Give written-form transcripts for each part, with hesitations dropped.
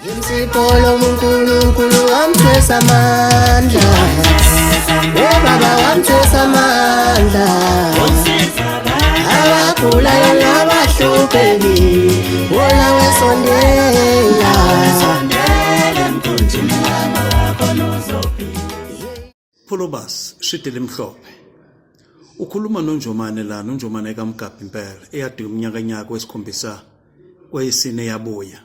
Insipho uNkulunkulu wamthwesa amandla. Oh baba wamthwesa amandla. Abagulayo nabahluphekile, wona wesondela. Pholobas shide limhlophe. Ukhuluma noNjomane lana uNjomane kaMgabhi impela eyadinga umnyakanyaka wesikhombisa kweyisine yabuya.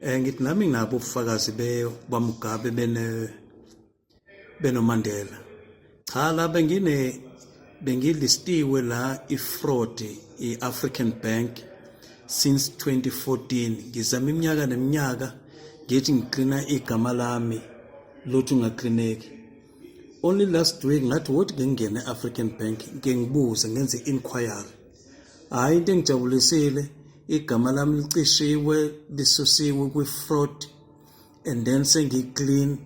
Eh ngithi nami nginabo ubufakazi be baMugabe bene benoMandela. Cha la bengine bengilistiwe la ifraud i-African Bank since 2014 ngizama iminyaka neminyaka ngithi ngiklina igama lami lutho ungaklineki only last week ngathi wothi ngingene e-African Bank ngike ngibuze ngenze i-inquiry hhayi into engijabulisile igama lami licishiwe lisusiwe kwi-fraud and then sengi-clean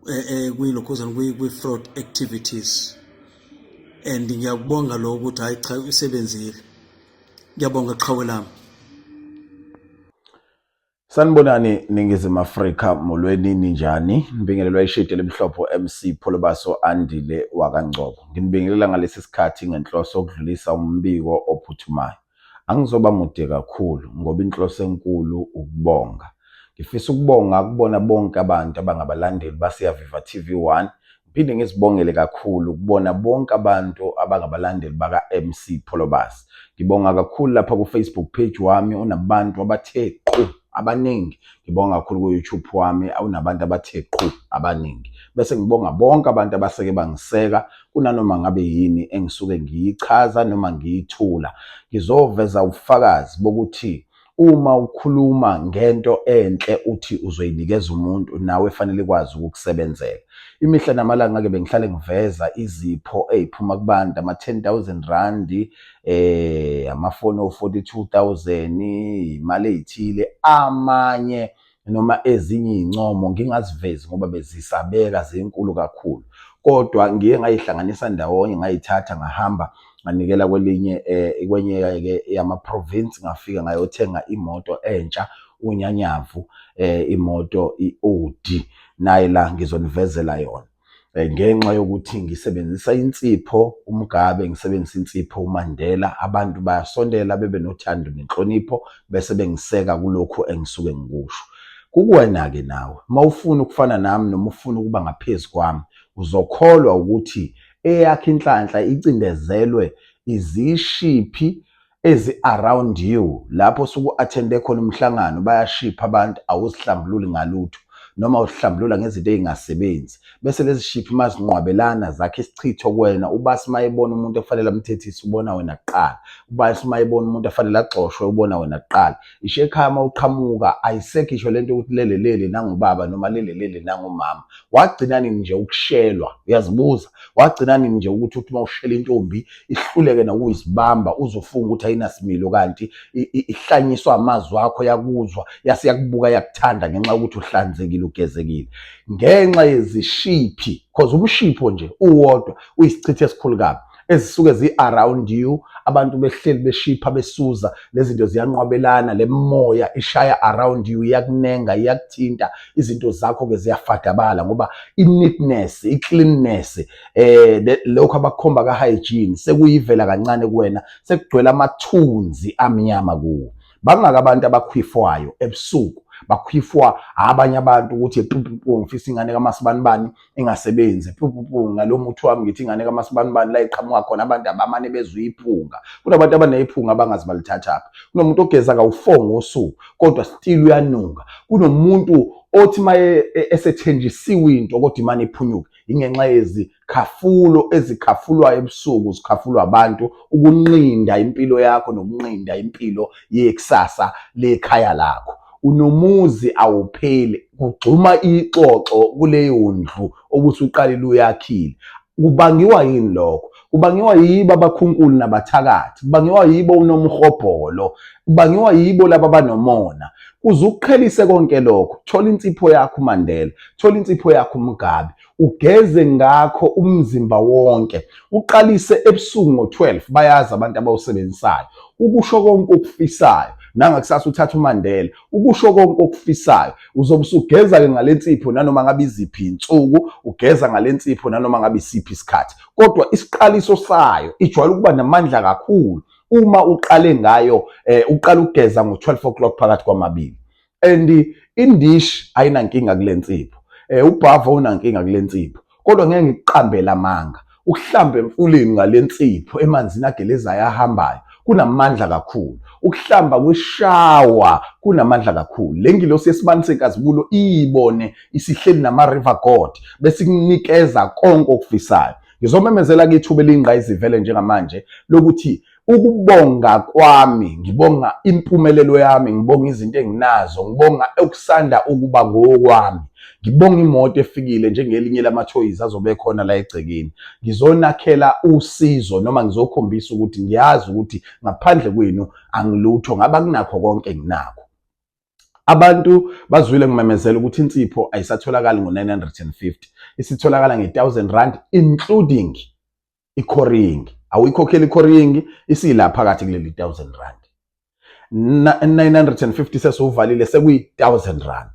eh, eh, kwilokhuzana kwi-fraud activities and ngiyakubonga lokho ukuthi hhayi cha usebenzile ngiyabonga qhawe lami. Sanibonani Ningizimu Afrika, molweni ninjani? Nibingelelwa ishidi elimhlophe MC Pholobaso Andile wakaNgcobo. Nginibingelela ngalesi sikhathi ngenhloso yokudlulisa umbiko ophuthumayo. Angizoba mude kakhulu ngoba inhloso enkulu ukubonga. Ngifisa ukubonga kubona bonke abantu abangabalandeli baseYaviva TV 1. Ngiphinde ngizibongele kakhulu kubona bonke abantu abangabalandeli baka-MC Pholobas. Ngibonga kakhulu lapha ku-Facebook page wami unabantu abathe qhu abaningi. Ngibonga kakhulu ku-YouTube wami unabantu abathe qhu abaningi. Bese ngibonga bonke abantu abaseke bangiseka kunanoma ngabe yini engisuke ngiyichaza noma ngiyithula. Ngizoveza ubufakazi bokuthi uma ukhuluma ngento enhle uthi uzoyinikeza umuntu nawe fanele ikwazi ukukusebenzela. Imihla namalanga-ke bengihlale ngiveza izipho ey'phuma kubantu ama-10 000 randi, amafoni o-42 000, imali ey'thile, amanye noma ezinye iy'ncomo ngingazivezi ngoba bezisabeka zinkulu kakhulu. Kodwa ngiye ngayihlanganisa ndawonye ngayithatha ngahamba nganikela kwelinye kwenye-ke yama-province ngafika ngayothenga imoto entsha unyanyavu imoto i-Audi naye la ngizonivezela yona. Ngenxa yokuthi ngisebenzisa insipho uMugabe, ngisebenzisa insipho uMandela, abantu bayasondela bebe nothando nenhlonipho bese bengiseka kulokhu engisuke ngikusho. Kukuwena-ke nawe, uma ufuna ukufana nami noma ufuna ukuba ngaphezu kwami, uzokholwa ukuthi eyakho inhlanhla icindezelwe izishiphi ezi-around you lapho osuke u-athende khona umhlangano bayashipha abantu awuzihlambululi ngalutho noma uzihlambulula ngezinto ey'ngasebenzi bese lezi shiphi uma zinqwabelana zakhe isichitho kuwena ubasi uma ebona umuntu efanele amthethise ubona wena kuqala ubasi uma ebona umuntu afanele axoshwe ubona wena kuqala isho ekhaya uma uqhamuka ayisekho isho lento yokuthi lele lele nangubaba noma lele lele nangumama wagcina nini nje ukushelwa uyazibuza wagcina nini nje ukuthi uthi uma ushela intombi ihluleke nokuyisibamba uzofunga ukuthi ayinasimilo kanti ihlanyiswa amazwi akho yakuzwa yase yakubuka yakuthanda ngenxa yokuthi uhlanzekile ugezekile ngenxa yezishiphi cause umshipho nje uwodwa uyisichitho esikhulu kabi ezisuke zi-around you abantu behleli beshipha besuza lezinto ziyanqwabelana le moya ishaya around you iyakunenga iyakuthinta izinto zakho-ke ziyafadabala ngoba i-neatness i-cleanness lokho abakukhomba ka-hygiene sekuyivela kancane kuwena sekugcwele amathunzi amnyama kuwo. Bangaka abantu abakhwifwayo ebusuku bakhwifwa abanye abantu ukuthi pupupu ngifisa ingane kaMasibanibani ingasebenzi pupupu ngalo muthi wami ngithi ingane kaMasibanibani la iqhamuka khona abantu abamane bezwe iphunga. Kunabantu abanephunga abangazi balithathaphi. Kunomuntu ogeza kawu-4 ngosuku kodwa still uyanuka. Kunomuntu othi maye esethenjisiwe into kodwa imane iphunyuke ingenxa yezikhafulo ezikhafulwayo ebusuku zikhafulwa abantu ukunqinda impilo yakho nokunqinda impilo yekusasa lekhaya lakho. Unomuzi awupheli kugxuma ixoxo kuleyo ndlu obusuqalile uyakhile. Kubangiwa yini lokho? Kubangiwa yibo abakhunkulu nabathakathi, kubangiwa yibo unomhobholo, kubangiwa yibo laba abanomona. Kuze ukuqhelise konke lokho, thola insipho yakho uMandela, thola insipho yakho uMugabe, ugeze ngakho umzimba wonke, uqalise ebusuku ngo-12, bayazi abantu abawusebenzisayo, ukusho konke okufisayo. Nangakusasa uthatha uMandela. Ukusho konke okufisayo. Uzobe usugeza-ke ngale nsipho nanoma ngabe iziphi insuku, ugeza ngale nsipho nanoma ngabe isiphi isikhathi. Kodwa isiqaliso sayo ijwayele ukuba namandla kakhulu uma uqale ngayo, uqala ukugeza ngo-12 o'clock phakathi kwamabili. And indishi ayinankinga kule nsipho, ubhava unankinga kule nsipho, kodwa ngeke ngikuqambele amanga, ukuhlamba emfuleni ngale nsipho emanzini agelezayo ahambayo kunamandla kakhulu. Ukuhlamba kwishawa kunamandla kakhulu. Le ngilosi yesibani senkazimulo iyibone isihleli nama-river god bese ikunikeza konke okufisayo. Ngizomemezela kithuba elingqayizivele njengamanje lokuthi ukubonga kwami, ngibonga impumelelo yami, ngibonga izinto enginazo, ngibonga okusanda ukuba ngokwami, ngibonga imoto efikile njengelinye lamathoyizi azobe khona la egcekeni. Ngizonakhela usizo noma ngizokhombisa ukuthi ngiyazi ukuthi ngaphandle kwenu angilutho, ngaba kunakho konke enginakho. Abantu bazwile ngimemezela ukuthi insipho ayisatholakali ngo-950, isitholakala nge-1000 rand including i-coring. Awuyikhokheli i-coring, isila phakathi kuleli 1000 rand. 950 sesiwuvalile, sekuyi-1000 rand.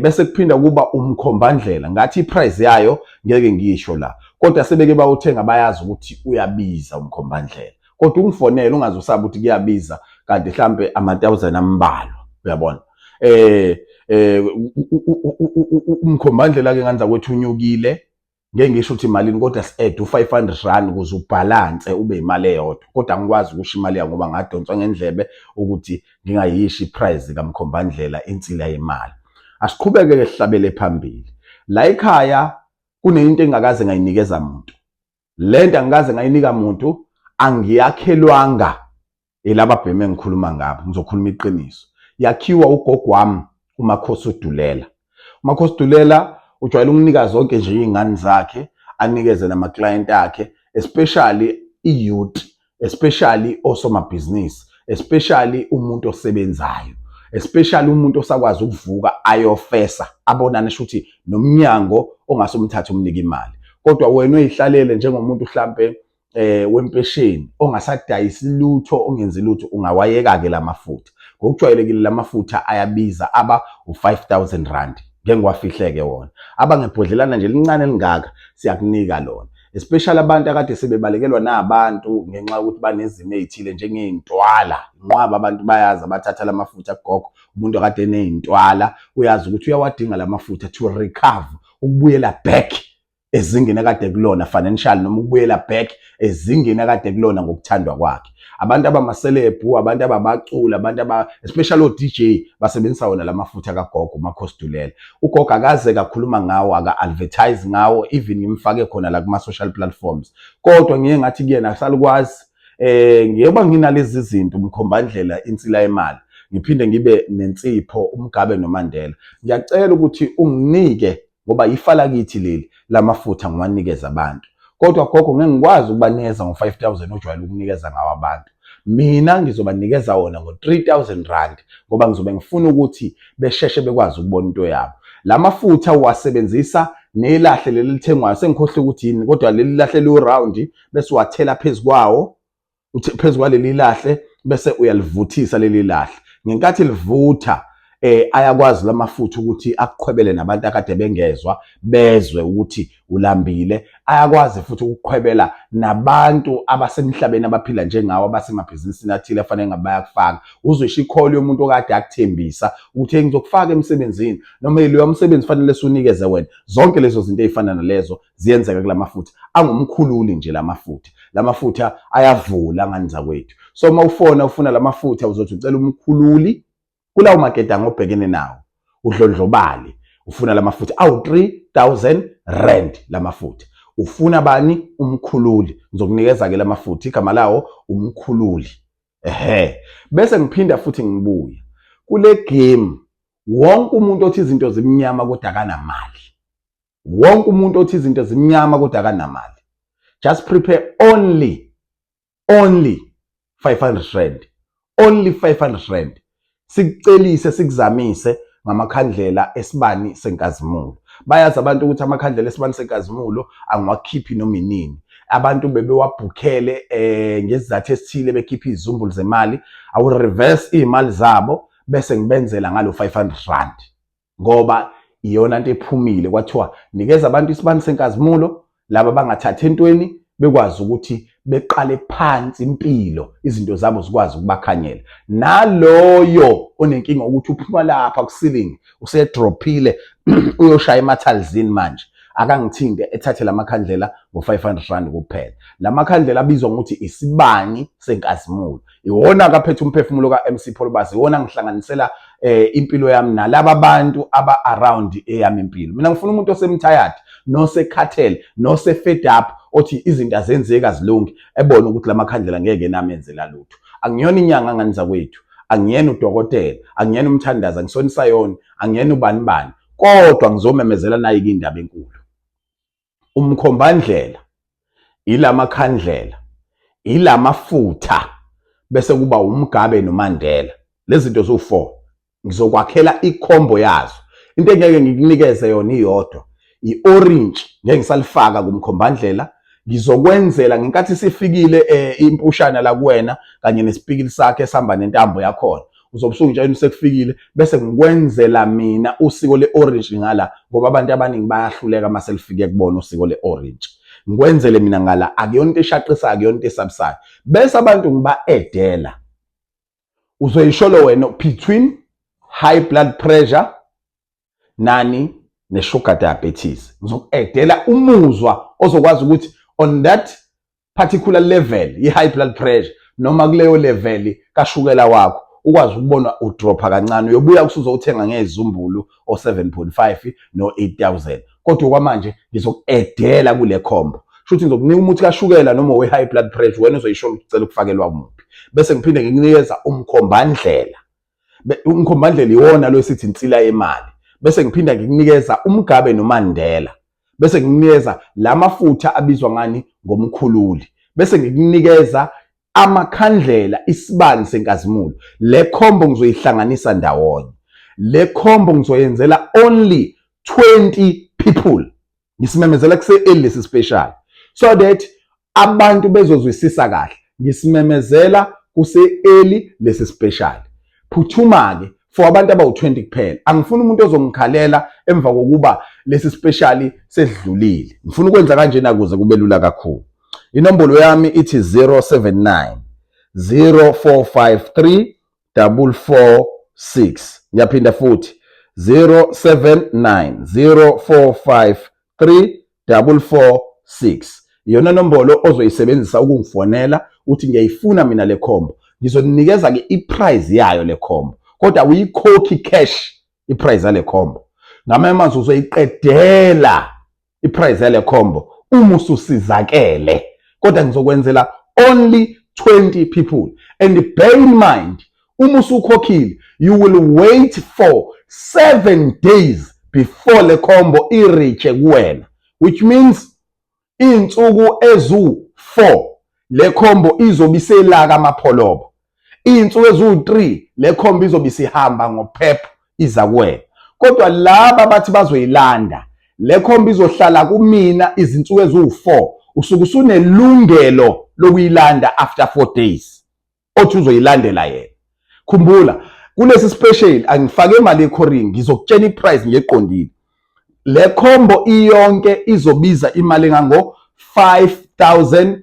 Bese kuphinda kuba umkhombandlela, ngathi iprice yayo ngeke ngisho la, kodwa sebeke bawuthenga bayazi ukuthi uyabiza umkhombandlela. Kodwa ungifonele ungaze usaba ukuthi kuyabiza, kanti mhlambe ama-1000 ambalwa, uyabona. Umkhombandlela ke nganza kwethu unyukile, ngeke ngisho ukuthi imalini, kodwa si-add u-500 rand ukuze ubhalanse ube imali eyodwa. Kodwa angikwazi ukusho imali yayo ngoba ngadonswa ngendlebe ukuthi ngingayisho iprice kamkhombandlela, insila yemali. Asiqhubeke-ke sihlabele phambili. La ekhaya kunento engingakaze ngayinikeza muntu. Le nto angikaze ngayinika muntu, angiyakhelwanga elaba bheme engikhuluma ngabo, ngizokhuluma iqiniso. Yakhiwa ugogo wami uMakhosi uDulela. UMakhosi Dulela ujwayele ukunika zonke nje iy'ngane zakhe, anikeze namaklayenti akhe, especially i-youth, especially osomabhizinisi, especially umuntu osebenzayo, especially umuntu osakwazi ukuvuka ayofesa, abonane shuthi nomnyango ongase umthathe umnike imali. Kodwa wena uyihlalele njengomuntu hlampe wempesheni ongasadayisi lutho, ongenzi lutho, ungawayeka ke lamafutha. Ngokujwayelekile lamafutha ayabiza, aba u-5000 rand, ngeke ngiwafihleke wona. Aba ngebhodlelana nje elincane elingaka, siyakunika lona. Especially abantu akade sebebalekelwa nabantu ngenxa yokuthi banezimo ezithile njengey'ntwala. Inqwaba abantu bayazi abathatha lamafutha kugogo, umuntu akade eney'ntwala uyazi ukuthi uyawadinga lamafutha to recover, ukubuyela back ezingeni akade kulona financial, noma ukubuyela back ezingeni akade kulona ngokuthandwa kwakhe. Abantu abamaselebhu, abantu ababaculi, abantu aba especially o-DJ basebenzisa wona lamafutha kagogo uMakhosi Dulela. Ugogo akaze kakhuluma ngawo, aka-advertise ngawo, even ngimfake khona la kuma-social platforms. Kodwa ngiye ngathi kuyena asalukwazi, ngiyoba nginalezi zinto, umkhombandlela, insila yemali, ngiphinde ngibe nensipho uMgabe noMandela. Ngiyacela ukuthi unginike, ngoba ifa lakithi leli lamafutha, ngiwanikeza abantu. Kodwa gogo ngeke ngikwazi ukubanikeza ngo-5000 ojwayele ukunikeza ngawo abantu. Mina ngizobanikeza wona ngo-3000 rand, ngoba ngizobe ngifuna ukuthi besheshe bekwazi ukubona into yabo. Lamafutha uwasebenzisa nelahle leli lithengwayo, sengikhohle ukuthi yini, kodwa leli lahle liwu-round, bese uwathela phezu kwawo, phezu kwaleli lahle, bese uyalivuthisa leli lahle. Ngenkathi livutha, ayakwazi lamafutha ukuthi akuqhwebele nabantu akade bengezwa, bezwe ukuthi ulambile. Ayakwazi futhi ukuqhwebela nabantu abasemhlabeni abaphila njengawo, abasemabhizinisini athile afanele ngabe bayakufaka. Uzwisha ikholi yomuntu okade akuthembisa ukuthi hey, ngizokufaka emsebenzini, noma loya msebenzi fanele siwunikeze wena. Zonke lezo zinto ey'fana nalezo ziyenzeka kulamafutha. Angumkhululi nje lamafutha. Lamafutha ayavula ngani zakwethu. So uma ufona ufuna lamafutha uzothi ucela umkhululi kulawo maketango obhekene nawo, udlondlobale, ufuna lamafutha awu 3000 rand lamafutha. Ufuna bani? Umkhululi. Ngizokunikeza ke lamafutha, igama lawo umkhululi. Ehhe. Bese ngiphinda futhi ngibuya kule game. Wonke umuntu othi izinto zimnyama kodwa akanamali, wonke umuntu othi izinto zimnyama kodwa akanamali, just prepare only 500 rand, only 500 rand, sikucelise sikuzamise ngamakhandlela esibani senkazimulo. Bayazi abantu ukuthi amakhandlela esibani senkazimulo angiwakhiphi noma inini. Abantu bebewabhukhele ngesizathu esithile, bekhipha izizumbulu zemali. I will reverse iy'mali zabo bese ngibenzela ngalo R500, ngoba iyona nto ephumile kwathiwa nikeza abantu isibani senkazimulo, laba bangathathi entweni, bekwazi ukuthi beqale phansi impilo, izinto zabo zikwazi ukubakhanyela. Naloyo onenkinga ukuthi uphuma lapha ku-ceiling usedrophile, uyoshaya emathalizini manje, akangithinte, ethathe lamakhandlela ngo-R500 kuphela. Lamakhandlela abizwa ngokuthi isibani senkazimulo, iwona akaphethe umphefumulo ka-MC Pholobas, iwona ngihlanganisela impilo yami nalaba bantu aba around eyami impilo. Mina ngifuna umuntu osemtired, nosekhathele, nose-fed up, othi izinto azenzeki, azilungi, ebone ukuthi lamakhandlela ngeke nami enzela lutho. Angiyona inyanga, ngani zakwethu, angiyena udokotela, angiyena umthandazi, angisona isayoni, angiyena ubani bani, kodwa ngizomemezela nayi indaba enkulu. Umkhombandlela ilamakhandlela, ilamafutha, bese kuba uMugabe noMandela. Lezi zinto ziwu-4 ngizokwakhela i-combo yazo. Into engeke ngikunikeze yona iyodwa, i-orange ngeke ngisalifaka kumkhombandlela. Ngizokwenzela ngenkathi sifikile impushana la kuwena kanye nesipikili sakhe esihamba nentambo yakhona, uzobe usungitshela sekufikile, bese ngikwenzela mina usiko le-orange ngala, ngoba abantu abaningi bayahluleka uma selifike kubona usiko le-orange. Ngikwenzele mina ngala, akuyona into eshaqisayo, akuyona into esabisayo, bese abantu ngiba-edela. Uzoyisholo wena between high blood pressure nani ne-sugar diabetes. Ngizoku-edela umuzwa ozokwazi ukuthi on that particular level i-high blood pressure noma kuleyo level kashukela wakho ukwazi ukubona udropha kancane. Uyobuya usuzowuthenga ngezizumbulu o-7.5 no-8000, kodwa kwamanje ngizoku-edela kule combo. Shuthi ngizokunika umuthi kashukela noma we-high blood pressure, wena uzoyisho ukuthi ucela ukufakelwa muphi, bese ngiphinde ngikunikeza umkhombandlela. Umkhombandlela iwona lo esithi insila yemali, bese ngiphinda ngikunikeza uMugabe noMandela, bese ngikunikeza lamafutha abizwa ngani, ngomkhululi, bese ngikunikeza amakhandlela isibani senkazimulo. Le combo ngizoyihlanganisa ndawonye. Le combo ngizoyenzela only 20 people. Ngisimemezela kuse-early lesi special so that abantu bezozwisisa kahle. Ngisimemezela kuse-early lesi special. Phuthuma-ke for abantu abawu-20 kuphela. Angifuni umuntu ozongikhalela emva kokuba lesi special sedlulile. Ngifuna ukwenza kanjena kuze kube lula kakhulu. Inombolo yami ithi 079 0453 446. Ngiyaphinda futhi, 079 0453 446. Iyona nombolo ozoyisebenzisa ukungifonela uthi ngiyayifuna mina le combo. Ngizokunikeza ke i-price yayo le combo, kodwa uyikhokhi cash i-price yale combo. Ngamanye amazwi, uzoyiqedela i-price yale combo uma ususizakele, kodwa ngizokwenzela only 20 people. And bear in mind, uma usukhokhile, you will wait for 7 days before le combo i-reache kuwena, which means iy'nsuku eziwu-4 le combo izobe iselaka amapholoba, iy'nsuku eziwu-3 le combo izobe isihamba ngophepho iza kuwena. Kodwa laba bathi bazoyilanda le combo, izohlala kumina izinsuku eziwu-4. Usuke usunelungelo lokuyilanda after 4 days othi uzoyilandela yena. Khumbula, kulesi special angifake imali ye-courier, ngizokutshela i-price ngeqondile. Le combo iyonke izobiza imali engango R5000,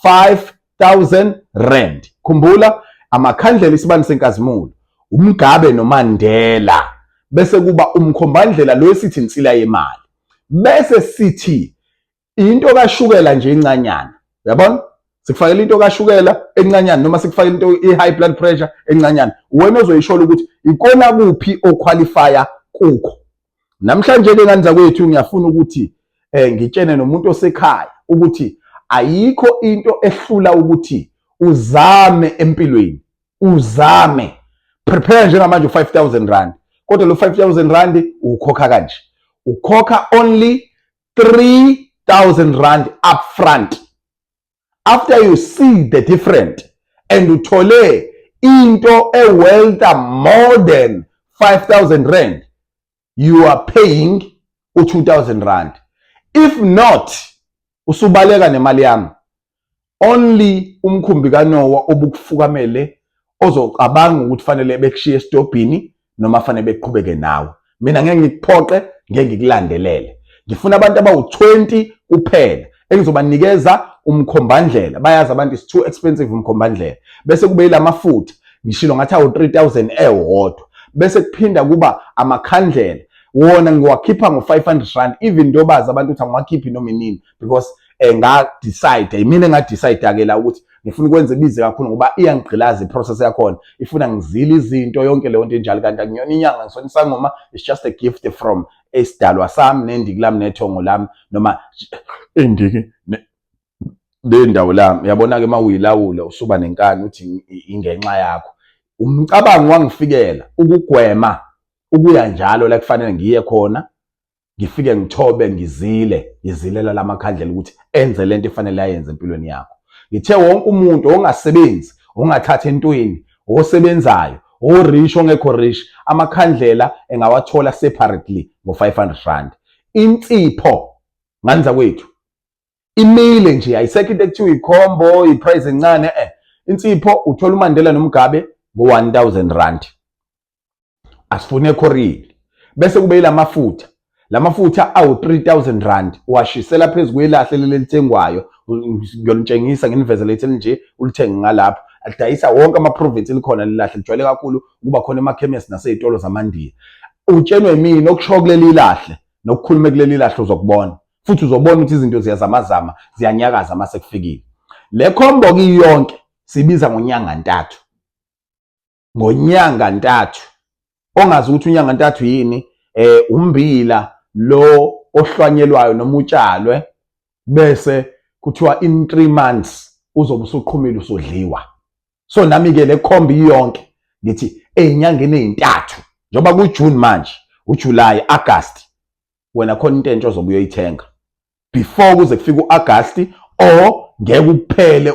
R5000. Khumbula, amakhandlela isibani senkazimulo, uMugabe noMandela, bese kuba umkhombandlela lo esithi insila yemali, bese sithi into kashukela nje encanyana. Uyabona, sikufakela into kashukela encanyana noma sikufakela into i-high blood pressure encanyana, wena ozoyishola ukuthi ikona kuphi o-qualifya kukho. Namhlanje ke, ngani zakwethu, ngiyafuna ukuthi ngitshene nomuntu osekhaya ukuthi ayikho into ehlula ukuthi uzame empilweni, uzame. Prepare njengamanje u-R5000, kodwa lo R5000 ukhokha kanje: ukhokha only R3000 upfront. After you see the different and uthole into e-worth more than R5000, you are paying u-R2000. If not Usubaleka nemali yami. Only umkhumbi kaNowa obukufukamele ozocabanga ukuthi fanele bekushiye esitobhini noma fanele beqhubeke nawe. Mina ngeke ngikuphoqe, ngeke ngikulandelele. Ngifuna abantu abawu-20 kuphela engizobanikeza umkhombandlela. Bayazi abantu is too expensive umkhombandlela. Bese kube yilamafutha ngishilo ngathi awu-3000 ewodwa. Bese kuphinda kuba amakhandlela wona ngiwakhipha ngo-500 rand even though bazi abantu ukuthi angiwakhiphi noma inini because nga-decide yimina enga-decide-ke la ukuthi ngifuna ukwenza ibize kakhulu ngoba iyangigqilaza i-process yakhona, ifuna ngizile izinto yonke leyo nto enjalo, kanti angiyona inyanga, ngisona isangoma. It's just a gift from esidalwa sami nendiki lami nethongo lami noma indiki lendawo lami. Uyabona-ke uma uyilawula usuba nenkani uthi ingenxa yakho. Umcabango wangifikela ukugwema ukuya njalo la kufanele ngiye khona, ngifike ngithobe ngizile, ngizilela lamakhandlela ukuthi enze lento efanele ayenze empilweni yakho. Ngithe wonke umuntu ongasebenzi, ongathatha entweni, osebenzayo, orich, ongekho rich, amakhandlela engawathola separately ngo-500 rand. Insipho ngani zakwethu imile nje, ayisekho into ekuthiwa ikhombo, iprice encane. Insipho uthola uMandela noMugabe ngo-1000 rand, asifune ekhoriyeli. Bese kube yilamafutha, lamafutha awu-3000 rand, uwashisela phezu kwelahle leli elithengwayo. Ngiyolitshengisa nginivezele lithi nje ulithenge ngalapho, alidayisa wonke ama-province likhona lelahle, lijwayele kakhulu ukuba khona emakhemesi nasey'tolo zamandiya. Utshenwe yimina okusho kuleli lahle nokukhuluma kuleli lahle, uzokubona futhi uzobona ukuthi izinto ziyazamazama, ziyanyakaza mase kufikile le khombo kiyonke. Sibiza ngonyanga ntathu, ngonyanga ntathu. Ongazi ukuthi unyanga ntathu yini, umbila lo ohlwanyelwayo noma utshalwe bese kuthiwa in 3 months uzobe usuqhumile usudliwa. So nami ke le khombi iyonke ngithi ezinyangeni ezintathu, njengoba kuJune manje, uJuly, August, wena khona into entsha ozobe uyoyithenga before kuze kufike uAugust, or ngeke uphele,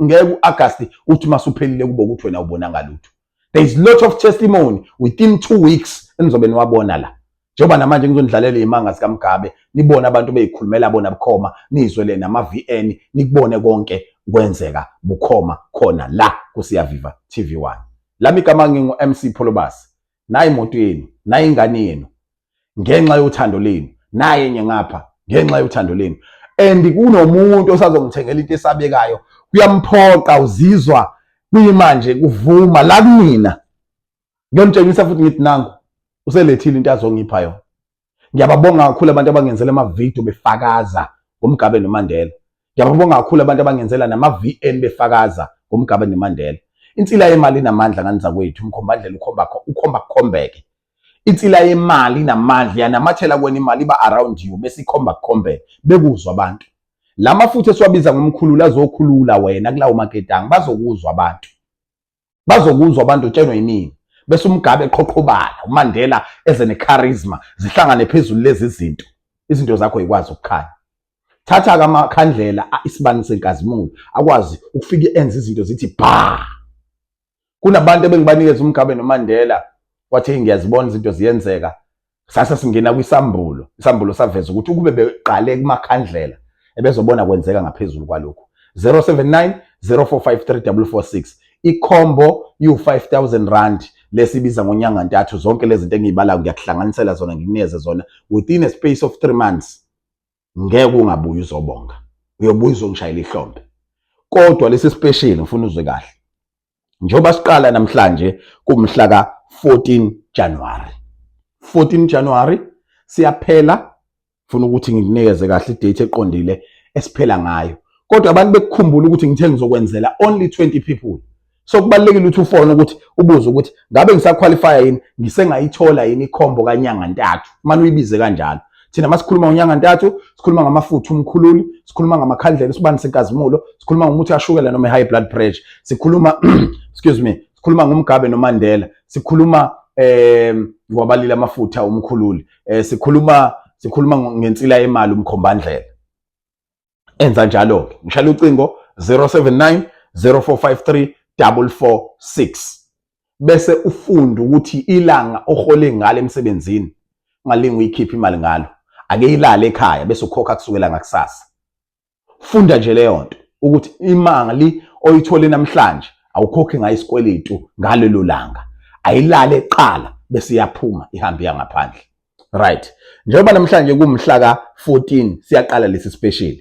ngeke uAugust uthi masuphelile kube ukuthi wena ubona lutho. There is lot of testimony within 2 weeks enizobe niwabona la, njengoba namanje ngizonidlalela izimanga zikaMugabe, nibone abantu beyikhulumela bona bukhoma, nizwe le nama VN, nikubone konke kwenzeka bukhoma khona la kuSiyaviva TV1. Lami igama ngingu MC Pholobasi. Nayi imoto yenu, nayi ingane yenu ngenxa yothando lenu, naye enye ngapha ngenxa yothando lenu, and kunomuntu osazongithengela into esabekayo. Kuyamphoqa, uzizwa kuyimanje kuvuma la kumina. Ngiyomtshengisa futhi ngithi nangu uselethile into azongipha yona. Ngiyababonga kakhulu abantu abangenzela amavidiyo befakaza ngoMugabe noMandela. Ngiyababonga kakhulu abantu abangenzela nama-VN befakaza ngoMugabe noMandela. Insila yemali inamandla ngani zakwethu, umkhombandlela ukhomba ukhomba kukhombeke. Insila yemali inamandla, iyanamathela kuwena imali, iba around you bese ikhomba kukhombeke, bekuzwa abantu. La mafutha esiwabiza ngomkhululi azokhulula wena kulawo maketango, bazokuzwa abantu. Bazokuzwa abantu, utshenwe yimina. Bese uMugabe eqhoqhobala, uMandela eze necharisma, zihlangane phezulu lezi zinto. Izinto zakho ikwazi ukukhanya. Thatha-ke amakhandlela isibani senkazimulo akwazi ukufika enze izinto zithi bha. Kunabantu ebengibanikeza uMugabe noMandela, wathi ngiyazibona izinto ziyenzeka. Sase singena kwisambulo, isambulo saveza ukuthi ukube beqale kumakhandlela ebezobona kwenzeka ngaphezulu kwalokhu. 079 0453 446 ikhombo yu-5000 rand lesibiza ngonyanga ntathu. Zonke lezi zinto engiyibalayo ngiyakuhlanganisela zona, ngikunikeze zona within a space of 3 months. Ngeke ungabuyi uzobonga, uyobuya uzongishayela ihlombe. Kodwa lesi special ngifuna uzwe kahle, njengoba siqala namhlanje kumhla ka-14 January, 14 January siyaphela. Funa ukuthi ngikunikeze kahle idate eqondile esiphela ngayo, kodwa abantu bekukhumbula ukuthi ngithe ngizokwenzela only 20 people. So kubalulekile ukuthi ufone ukuthi ubuze ukuthi ngabe ngisaqualify yini, ngisengayithola yini ikhombo kanyanga ntathu, manje uyibize kanjalo. Thina masikhuluma ngonyanga ntathu sikhuluma ngamafutha umkhululi, sikhuluma ngamakhandlela isibani senkazimulo, sikhuluma ngomuthi kashukela noma high blood pressure, sikhuluma, excuse me, sikhuluma ngoMugabe noMandela, sikhuluma ngwabalile amafutha umkhululi, sikhuluma ngensila yemali umkhombandlela. Enza njalo ke, ngishaya ucingo 079 0453 446 bese ufunda ukuthi ilanga ohole ngalo emsebenzini ungalingi uyikhipha imali ngalo, ake ilale ekhaya bese ukhokha kusukela ngakusasa. Funda nje leyo nto ukuthi imali oyithole namhlanje awukhokhi ngayo isikweletu ngalelo langa, ayilale kuqala bese iyaphuma ihambe iya ngaphandle. Right, njengoba namhlanje kumhla ka-14 siyaqala lesi special,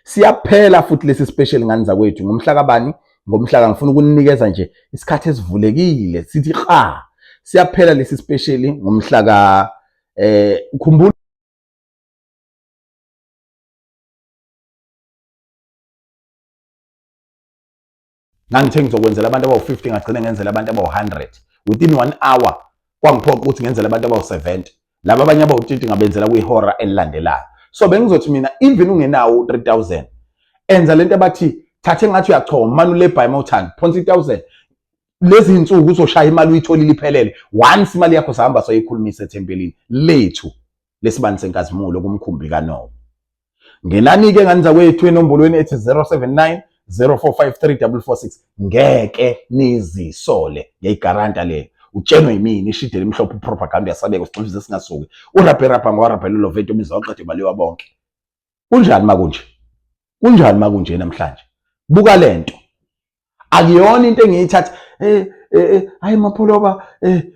siyaphela futhi lesi special ngani zakwethu ngomhla kabani? Ngomhla ka, ngifuna ukunikeza nje isikhathi esivulekile sithi qha siyaphela lesi special ngomhla ka khumbula ngangithe ngizokwenzela abantu abawu-50 ngagcine ngenzela abantu abawu-100 within 1 hour. Kwangiphoqa ukuthi ngenzele abantu abawu-70, laba abanye abawu-30 ngabenzela kwihora elilandelayo. So bengizothi mina even ungenawo u-3000, enza lento abathi thathe ngathi uyachoma mani ulebhayi mawuthanda phonsa i-1000 lezi insuku uzoshaya imali uyitholile iphelele. Once imali yakho sahamba soyikhulumisa ethempelini lethu lesibani senkazimulo kumkhumbi kaNowa. Ngenani-ke ngani zakwethu enombolweni ethi 079 0453446, ngeke nizisole, ngiyayigaranta leyo. Utshenwe yimina ishide elimhlophe, upropaganda uyasabeka, usigxivize singasuki, urabherabha ngowarabhela uloveto imizoqede baliwa bonke. Kunjani makunje? Kunjani makunje namhlanje? Buka lento, akuyona into engiyithatha hayi Mapholoba,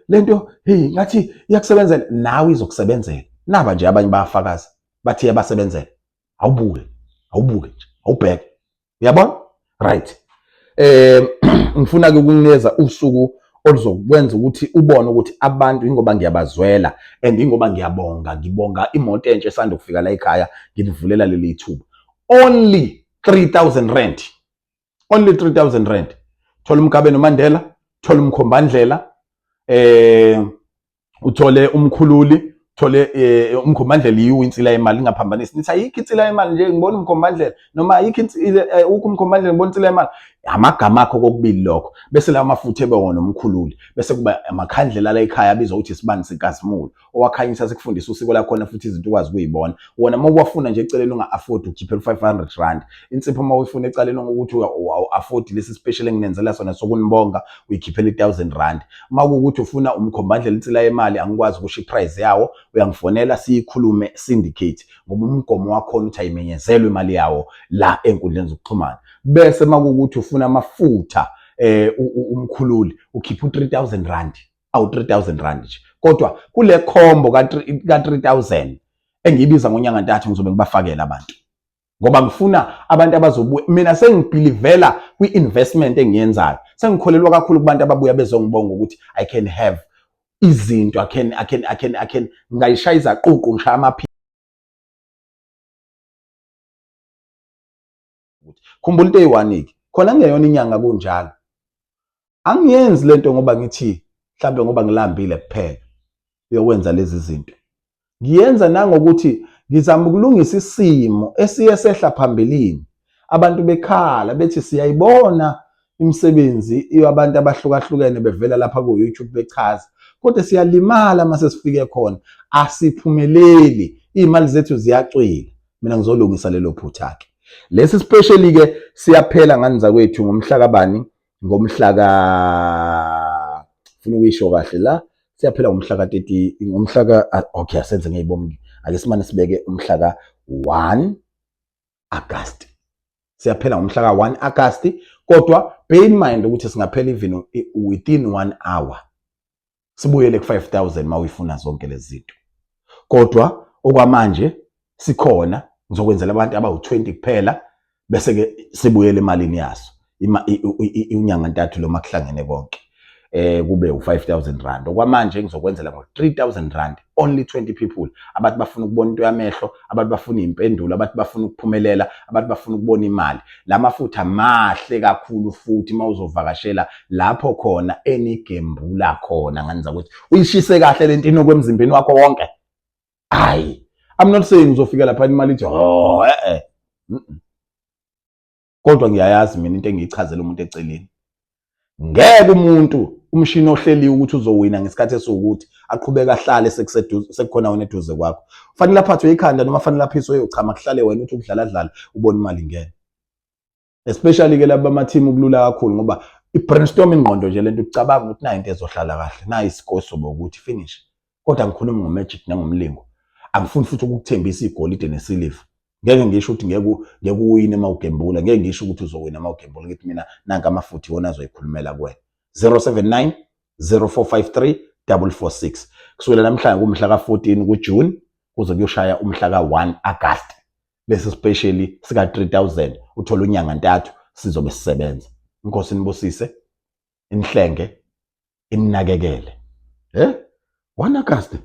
lento hey ngathi iyakusebenzela, nawe izokusebenzela. Naba nje abanye bayafakaza bathi iyabasebenzela. Awubuke, awubuke nje, awubheke, uyabona? Right, ngifuna ke ukunikeza usuku oluzokwenza ukuthi ubone ukuthi abantu, ingoba ngiyabazwela and ingoba ngiyabonga, ngibonga imoto entsha esanda kufika la ekhaya, nginivulela leli thuba. Only 3000 rand, only 3000 rand. Thola uMgabe noMandela, thola umkhombandlela, uthole umkhululi, thole umkhombandlela. Yiwo insila yemali, ingaphambanisi nithi ayikho insila yemali nje ngibona umkhombandlela, noma ayikho ukho umkhombandlela ngibona insila yemali. Amagama akho kokubili lokho. Bese lawa mafutha ebe wona umkhululi, bese kuba amakhandlela la ekhaya abizwa ukuthi isibani senkazimulo owakhanyisa, sikufundisa usiko lakhona futhi izinto ukwazi ukuyibona wona. Uma uwafuna nje eceleni unga-afford ukukhiphela u-500 rand insipho, uma uyifuna ecaleni ukuthi awu-afford lesi special enginenzela sona sokunibonga, uyikhiphela i-1000 rand. Uma kuwukuthi ufuna umkhombandlela insila yemali, angikwazi ukusho iprice yawo, uyangifonela siyikhulume syndicate, ngoba umgomo wakhona uthi ayimenyezelwe imali yawo la ey'nkundleni zokuxhumana. Bese uma kuwukuthi ufuna amafutha umkhululi, ukhipha u-3000 rand, awu 3000 rand nje. Kodwa kule combo ka 3000 engiyibiza ngonyanga ntathu ngizobe ngibafakela abantu, ngoba ngifuna abantu abazobuya. Mina sengibhilivela kwi-investment engiyenzayo, sengikholelwa kakhulu kubantu ababuya bezongibonga ukuthi I can have izinto, I can ngayishaya izaququ, ngishaya amaphiko. Khumbula into eyi-one-ke khona, kungeyona inyanga kunjalo, angiyenzi lento ngoba ngithi mhlambe ngoba ngilambile kuphela uyokwenza lezi zinto. Ngiyenza nangokuthi ngizama ukulungisa isimo esiye sehla phambilini, abantu bekhala bethi siyayibona imisebenzi yabantu abahlukahlukene bevela lapha ku-YouTube bechaza, kodwa siyalimala uma sesifike khona, asiphumeleli, iy'mali zethu ziyacwila. Mina ngizolungisa lelo phutha-ke. Lesi specially-ke siyaphela ngani zakwethu ngomhla kabani? Ngomhla ka, funa ukuyisho kahle la, siyaphela ngomhla ka-30, ngomhla ka, okay, asenze ngeyibomke, ake simane sibeke umhla ka-1 August. Siyaphela ngomhla ka-1 August, kodwa bear in mind ukuthi singaphela even within 1 hour, sibuyele ku-5000 uma uyifuna zonke lezi zinto. Kodwa okwamanje sikhona, ngizokwenzela abantu abawu-20 kuphela, bese ke sibuyele emalini yaso unyanga ntathu lo makuhlangene konke kube u5000 rand. Okwamanje ngizokwenzela ngo3000 rand, only 20 people. Abantu bafuna ukubona into yamehlo, abantu bafuna impendulo, abantu bafuna ukuphumelela, abantu bafuna ukubona imali. Lamafutha mahle kakhulu futhi mawuzovakashela lapho khona enigembula khona ngani zakuthi uyishise kahle lento inokwemzimbeni wakho wonke. Hayi, I'm not saying uzofika lapha imali ithi oh kodwa ngiyayazi mina into engiyichazela umuntu eceleni. Ngeke umuntu umshini ohleliwe ukuthi uzowina ngesikhathi esiwukuthi aqhubeka ahlale sekuseduze, sekukhona wena eduze kwakho. Fanele aphathwe ikhanda noma fanele aphiswe uyochama, kuhlale wena uthi ukudlala dlala ubone imali ingena. Especially ke laba ama-team kulula kakhulu ngoba i-brainstorm ingqondo nje lento ucabanga ukuthi nayi into ezohlala kahle, nayi isikoso bokuthi finish. Kodwa ngikhuluma ngo-magic nangomlingo, angifuni futhi ukukuthembisa igolide nesiliva. Ngeke ngisho ukuthi ngeke ngeke uwine uma ugembula, ngeke ngisho ukuthi uzowina uma ugembula. Ngithi mina nanka amafutha iwona azoyikhulumela kuwena. 079 0453 446. Kusukela namhlanje kumhla ka-14 kuJune kuze kuyoshaya umhla ka-1 August. Lesi specially sika 3000 uthola unyanga ntathu sizobe sisebenza. Inkosi inibusise, inihlenge, ininakekele. Eh? 1 August.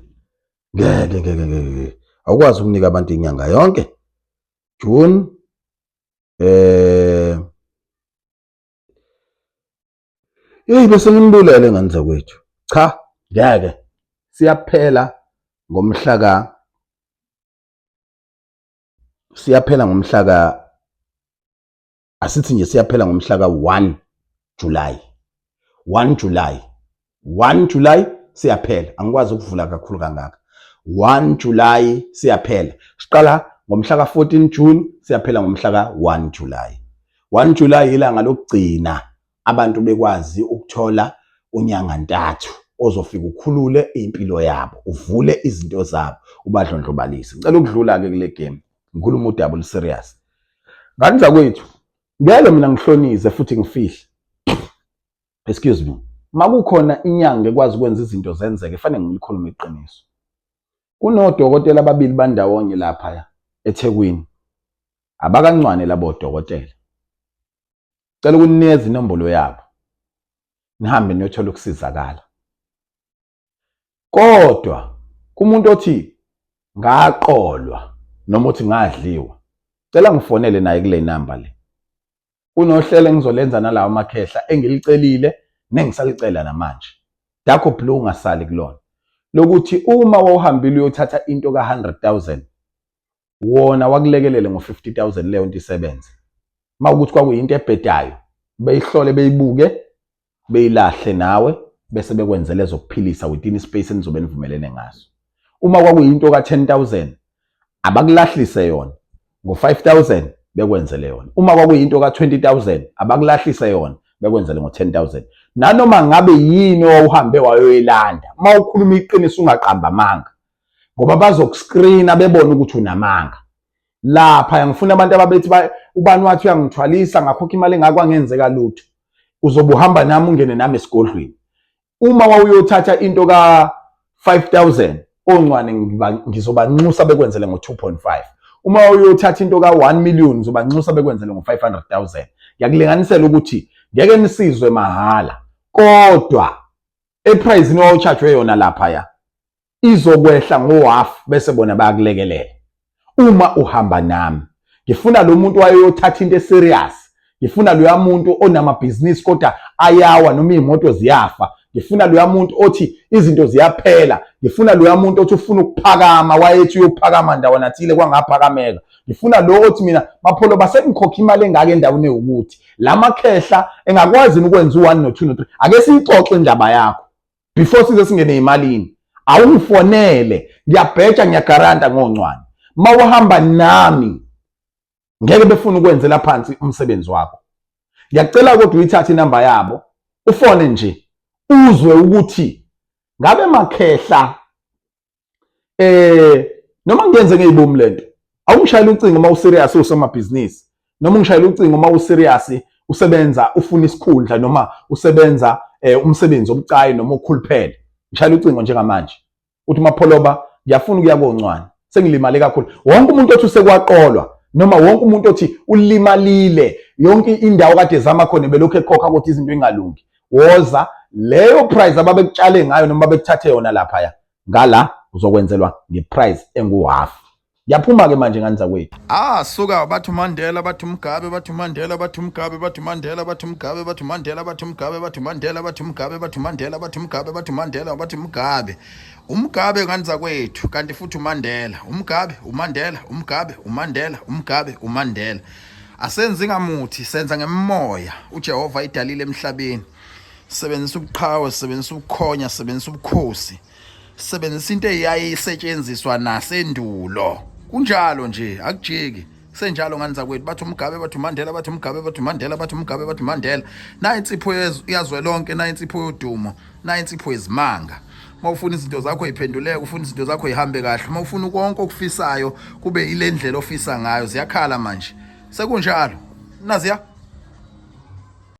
Ngeke ngeke ngeke. Awukwazi ukunika abantu inyanga yonke. June eh Hey bese nginibulele ngane zakwethu. Cha, ngeke. Siyaphela ngomhla ka siyaphela ngomhla ka asithi nje siyaphela ngomhla ka-1 July 1 July 1 July siyaphela angikwazi ukuvula kakhulu kangaka 1 July siyaphela siqala ngomhla ka-14 June siyaphela ngomhla ka-1 July 1 July ilanga lokugcina abantu bekwazi ukuthola unyanga ntathu ozofika ukhulule impilo yabo uvule izinto zabo ubadlondlobalise ngicela ukudlula-ke kule game ngikhuluma udaba oluserious ngani zakwethu ngeke mina ngihlonize futhi ngifihle excuse me makukhona inyanga ekwazi ukwenza izinto zenzeke fanele ngilikhulume iqiniso kunodokotela ababili bandawonye lapha eThekwini abakancwane labo dokotela cela ukunikeza inombolo yabo nihambe niyothola ukusizakala Kodwa kumuntu othi ngaqolwa noma uthi ngadliwa, cela ngifonele naye kule namba le. Kunohlelo engizolenza nalawo makhehla engilicelile nengisalicela namanje. Dark blue ungasali kulona. Lokuthi uma wawuhambile uyothatha into ka-100,000 wona wakulekelele ngo-50,000 leyo nto isebenze. Uma ukuthi kwakuyinto ebhedayo beyihlole beyibuke beyilahle nawe bese bekwenzela ezokuphilisa within ispace enizobe nivumelene ngaso. Uma kwakuyinto ka-10000 abakulahlise yona ngo-5000 bekwenzele yona. Uma kwakuyinto ka-20000 abakulahlise yona bekwenzele ngo-10000. Nanoma ngabe yini owawuhambe wayoyilanda, uma ukhuluma iqiniso ungaqamba amanga ngoba bazokuscreena bebone ukuthi unamanga. Lapha ngifuna abantu ababethi ubani wathi uyangithwalisa ngakhokha imali engaka kwangenzeka lutho. Uzobe uhamba nami ungene nami esigodlweni. Uma wawuyothatha into ka 5000 oncwane ngizobanxusa bekwenzele ngo-2.5. Uma uyothatha into ka-1 million ngizobanxusa bekwenzele ngo-500,000. Ngiyakulinganisela ukuthi ngeke nisizwe mahhala kodwa eprayizini owawuchajwe yona laphaya izokwehla ngohalf bese bona bayakulekelela uma uhamba nami ngifuna lo muntu wayeyothatha into eserious ngifuna loya muntu onamabhizinisi kodwa ayawa noma iy'moto ziyafa ngifuna loya muntu othi izinto ziyaphela ngifuna loya muntu othi ufuna ukuphakama wayethi uyophakama ndawana thile kwangaphakameka ngifuna lo othi mina mapholo basengikhokha imali engaka endaweni ewukuthi la makhehla engakwazi ukwenza u-one no-two no-three ake siyixoxe indaba yakho before size singene emalini awungifonele ngiyabheja ngiyagaranta ngoncwane mawuhamba nami ngeke befuna ukwenzela phansi umsebenzi wakho ngiyacela kodwa uyithathe inamba yabo ufone nje uzwe ukuthi ngabe makhehla eh noma ngiyenze ngeyibomu lento awungishayela ucingo uma userious usomabhizinisi noma ungishayela ucingo uma userious usebenza ufuna isikhundla noma usebenza eh, umsebenzi obucayi noma okhuluphele ngishayela ucingo njengamanje uthi mapholoba ngiyafuna ukuya koncwane sengilimale kakhulu wonke umuntu othi usekwaqolwa noma wonke umuntu othi ulimalile yonke indawo kade ezama khona belokhu ekhokha ukuthi izinto ingalungi woza leyo price ababekutshale ngayo noma bekuthathe yona laphaya ngala uzokwenzelwa ngeprice engu-half Ngiyaphuma-ke manje ngane zakwethu. Ah suka bathi uMandela bathi uMugabe bathi uMandela bathi uMugabe bathi uMandela bathi uMugabe bathi uMandela bathi uMugabe bathi uMandela bathi uMugabe bathi uMandela bathi uMugabe bathi uMandela bathi uMugabe uMugabe ngane zakwethu kanti futhi uMandela uMugabe uMandela uMugabe uMandela uMugabe uMandela asenzi ngamuthi senza ngemoya uJehova idalile emhlabeni sebenzisa ubuqhawe sebenzisa ubukhonya sebenzisa ubukhosi sebenzisa into eyayisetshenziswa nasendulo kunjalo nje akujiki. Senjalo ngani zakwethu, bathi uMugabe, bathi uMandela, bathi uMugabe, bathi uMandela, bathi uMugabe, bathi uMandela. Nayi insipho yazwelonke, nayi insipho yodumo, nayi insipho yezimanga. Uma ufuna izinto zakho iphenduleke, ufuna izinto zakho ihambe kahle, uma ufuna konke okufisayo kube ile ndlela ofisa ngayo, ziyakhala manje. Sekunjalo. Naziya.